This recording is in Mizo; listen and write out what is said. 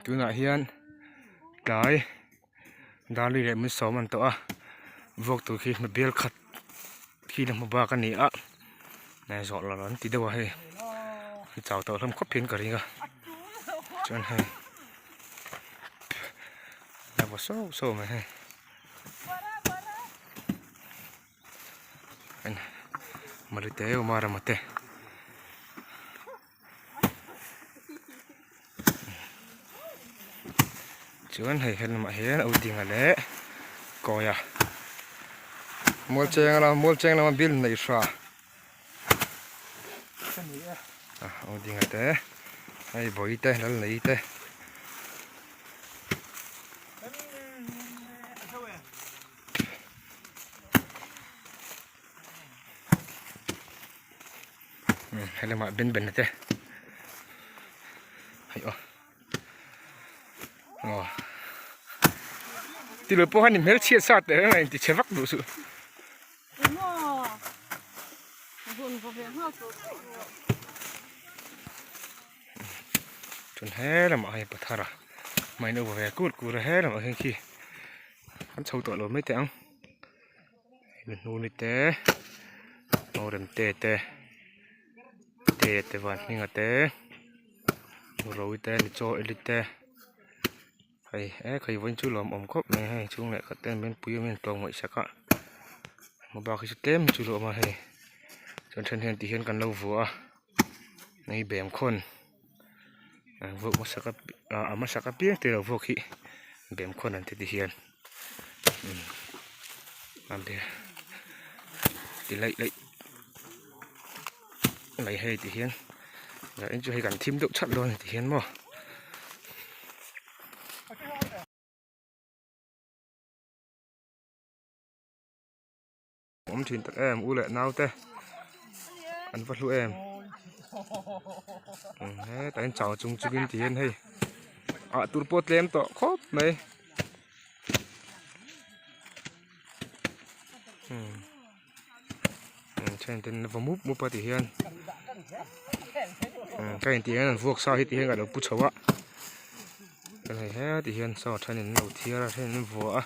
Tunah hian tlai darli leh min sawm a ni tawh a vuak tur khi hma bial khat khi la hmu bak a ni a zawh lo an ti deuh a hei chau tawh hlawm khawp hian ka ring a chuan hei a vaw sauh sauh mai hei. Malite awm a rama te. Chuan hei helamah hian a udinga leh kawia mualcheng lama mualcheng lama bill nei hra a udinga te hei bawi te lal nei te. Helamah ben ben te hei aw aw tilo pawh khan in hmelchhiat sa teh reng a inti chhe vak duh suh. Chuan helamah hei pathar a hmain a upa ve kur kur a helamah hian khi an chho tawh lo mai teh ang. Hnuni te Norem te te te te van hminga te Roi te ni chaw eli te hei e khai vawiin chu lawm awm khawp mai hei chhung leh khat ten min pui a min tlawm ngaihsak a hmabak hi chu tlem chu lo awm a hei chuan then hian ti hian kan lo vuah a hei bem khawn vuak hmasak a hmasak apiang te lo vuak hi bem khawn an ti ti hian. Ti laih laih mai hei ti hian zanin chu hei kan thim deuh chat dawn a ni ti hian maw. Awm thin tak em u leh nau te an va hlu em hetah hian chau chung chungin ti hian hei ah tur pawh tlem tawh khawp mai then ten va mup mup a ti hian ka intih hian an vuak sa hi ti hian ka lo pu chho a hei he ti hian saw thenin an lo thiar a thenin an vua a.